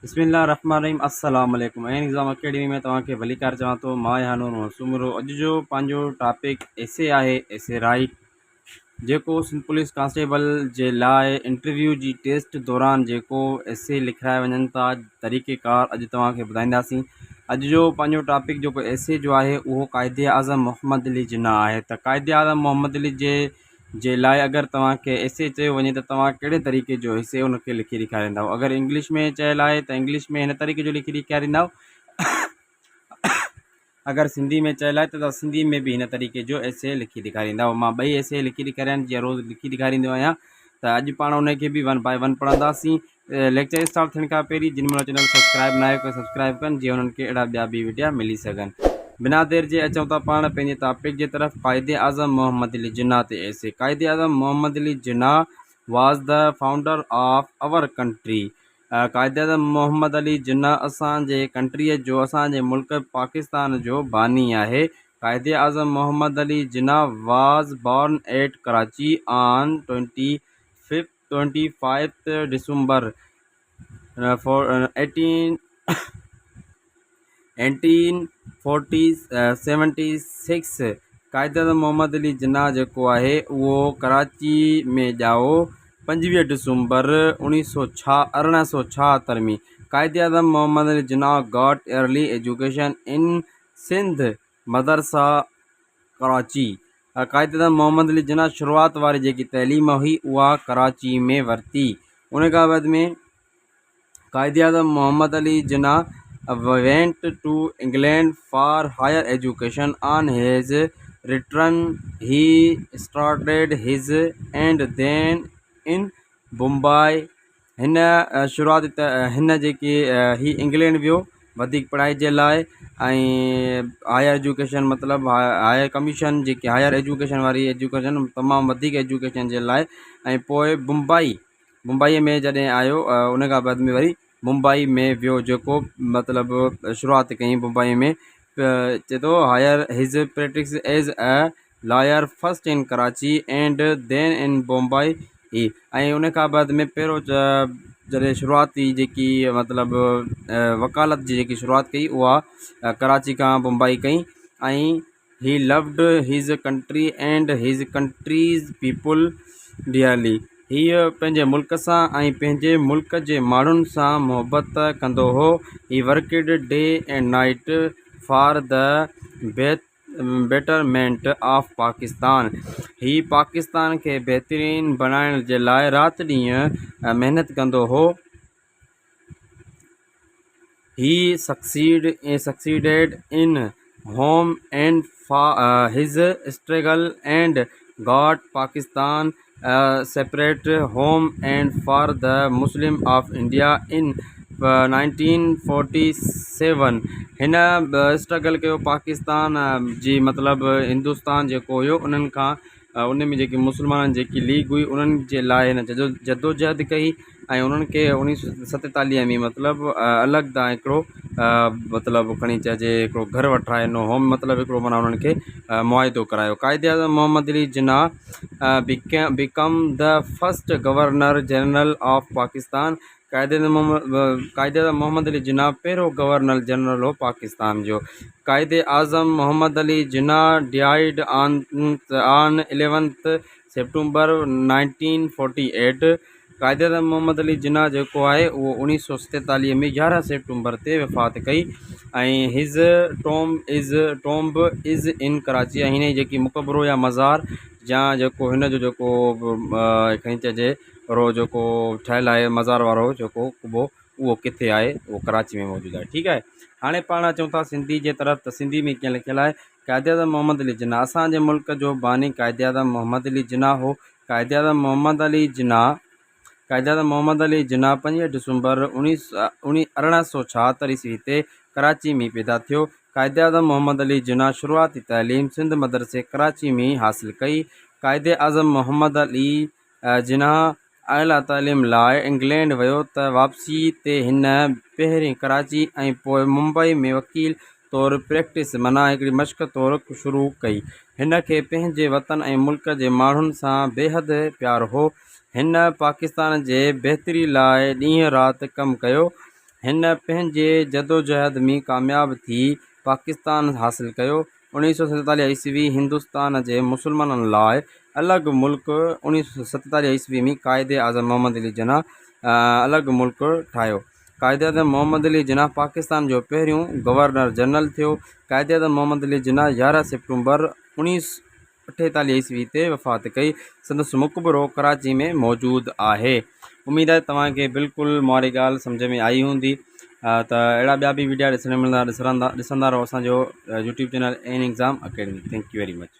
بسم الله الرحمن الرحيم السلام عليڪم اين ايگزام اڪيڊمي ۾ توهان کي ڀليڪار چوان ٿو مان آهيان نور محمد سومرو اڄ جو پنهنجو ٽاپڪ ايسي آهي ايسي رائيٽ جيڪو سنڌ پوليس ڪانسٽيبل جي لاء انٽرويو جي ٽيسٽ دوران جيڪو ايسي لکرايا وڃن ٿا طريقي ڪار اڄ توهان کي ٻڌائينداسين اڄ جو پنهنجو ٽاپڪ جيڪو ايسي جو آهي اهو قائد اعظم محمد علي جناح آهي ته قائد اعظم محمد علي جي جي لاء اگر توهان کي ايسي چيو وڃي ته توهان ڪهڙي طريقي جو ايسي ان کي لکي ڏيکاريندؤ اگر انگلش ۾ چيل آهي ته انگلش ۾ هن طريقي جو لکي ڏيکاريندؤ اگر سنڌي ۾ چيل آهي ته توهان سنڌي ۾ به هن طريقي جو ايسي لکي ڏيکاريندؤ مان ٻئي ايسي لکي ڏيکاريا آهن جيئن روز لکي ڏيکاريندو آهيان ته اڄ پاڻ ان کي به ون باء ون پڙهنداسين ليڪچر اسٽارٽ ٿيڻ کان پهرين جن منهنجو چينل سبسڪرائب ناهي ڪيو سبسڪرائب ڪن جيئن انهن کي اهڙا ٻيا به وڊيا ملي سگهن بنا دير جي اچون ٿا پاڻ پنهنجي ٽاپڪ جي طرف قائد اعظم محمد علي جناح تي essay Quaid Azam Muhammad Ali Jinnah was the founder of our country Quaid Azam Muhammad Ali Jinnah اسان جي ڪنٽري جو اسان جي ملڪ پاڪستان جو باني آهي Quaid Azam Muhammad Ali Jinnah was born at Karachi on twenty fifth twenty fifth December eighteen eighteen forty seventy six Quaid Azam Muhammad Ali Jinnah جيڪو آهي اهو ڪراچي ۾ ڄائو پنجويهه ڊسمبر اڻويهه سو ڇا ارڙهن سو ڇاهتر ۾ Quaid Azam Muhammad Ali Jinnah got early education in Sindh Madrasa Karachi Quaid Azam Muhammad Ali Jinnah شروعات واري جيڪي تعليم هئي اها ڪراچي ۾ ورتي ان کان بعد ۾ Quaid Azam Muhammad Ali Jinnah went to England for higher education on his return he started his and then in Bombay هن شروعات ته هن جيڪي هي انگلينڊ ويو وڌيڪ پڙهائي جي لاء ۽ هائر ايجوڪيشن مطلب هائر ڪميشن جيڪي هائر ايجوڪيشن واري ايجوڪيشن تمام وڌيڪ ايجوڪيشن جي لاء ۽ پوء بمبئي بمبئي ۾ جڏهن آيو ان کان بعد ۾ وري ممبئي ۾ ويو جيڪو مطلب شروعات ڪئي ممبئي ۾ چئي ٿو higher his practice as a lawyer first in Karachi and then in Bombay ۽ ان کان بعد ۾ پهريون جڏهن شروعات ٿي جيڪي مطلب وڪالت جي جيڪي شروعات ڪئي اها ڪراچي کان بمبئي ڪئي ۽ He loved his country and his country's people dearly. هيء پنهنجي ملڪ سان ۽ پنهنجي ملڪ جي ماڻهن سان محبت ڪندو هو. He worked day and night for the betterment of Pakistan. هي پاڪستان کي بهترين بڻائڻ جي لاء رات ڏينهن محنت ڪندو هو. He succeeded in home and his struggle and got Pakistan a separate home and for the Muslim of India in 1947 هن اسٽرگل ڪيو پاڪستان جي مطلب هندستان جيڪو هيو انهن کان ان ۾ جيڪي مسلمانن جيڪي ليگ هئي انهن جي لاء هن جدوجهد ڪئي ۽ انهن کي اوڻيهه سو ستيتاليهه ۾ مطلب الڳ تان هڪڙو مطلب کڻي چئجي هڪڙو گهر وٺرائي ڏنو هوم مطلب هڪڙو معنيٰ انهن کي معاهدو ڪرايو Quaid Azam Muhammad Ali Jinnah become the first governor general of Pakistan Quaid Quaid Azam Muhammad Ali Jinnah پهريون گورنر جنرل هو پاڪستان جو Quaid Azam Muhammad Ali Jinnah died on on eleventh September nineteen forty eight Quaid Azam Muhammad Ali Jinnah جيڪو آهي اهو اوڻيهه سو ستيتاليهه ۾ يارهن September تي وفات ڪئي ۽ his tomb is tomb is in Karachi ۽ هن جي جيڪي مقبرو يا مزار يا جيڪو هن جو جيڪو کڻي چئجي رو جيڪو ٺهيل آهي مزار وارو جيڪو قبو اهو ڪٿي آهي اهو ڪراچي ۾ موجود آهي ٺيڪ آهي هاڻي پاڻ اچون ٿا سنڌي جي طرف ته سنڌي ۾ ڪيئن لکيل آهي قائد اعظم محمد علي جناح اسان جي ملڪ جو باني قائد اعظم محمد علي جناح هو. قائد اعظم محمد علي جناح قائد اعظم محمد علي جناح پنجويهه ڊسمبر ارڙهن سؤ ڇاهتر عيسوي تي ڪراچي ۾ پيدا ٿيو. قائد اعظم محمد علي جناح شروعاتي تعليم سنڌ مدرسي ڪراچي ۾ حاصل ڪئي. قائد اعظم محمد علي جناح اعليٰ تعليم لاء انگلينڊ ويو ته واپسيء تي هن پهرين ڪراچي ۽ پوء ممبئي ۾ وڪيل طور پريڪٽس معنيٰ هڪڙي مشق طور شروع ڪئي. هن کي پنهنجي وطن ۽ ملڪ جي ماڻهن سان بيحد پيار هو. هن پاڪستان جي بهتري لاء ڏينهن رات ڪم ڪيو. هن پنهنجي جدوجهد ۾ ڪامياب ٿي پاڪستان حاصل ڪيو. 1947 عيسوي هندستان جي مسلمانن لاء الڳ ملڪ 1947 عيسوي ۾ قائد اعظم محمد علي جناح الڳ ملڪ ٺاهيو. قائد اعظم محمد علي جناح پاڪستان جو پهريون گورنر جنرل ٿيو. قائد اعظم محمد علي جناح 11 سيپٽمبر 1948 عيسوي تي وفات ڪئي. سندس مقبرو ڪراچي ۾ موجود آهي. اميد آهي توهان کي بلڪل مون واري ڳالهه سمجهه ۾ آئي هوندي ته اهڙا ٻيا به وڊيا ڏسڻ ملندا ڏسندا رهو اسان جو YouTube channel N exam academy thank you very much.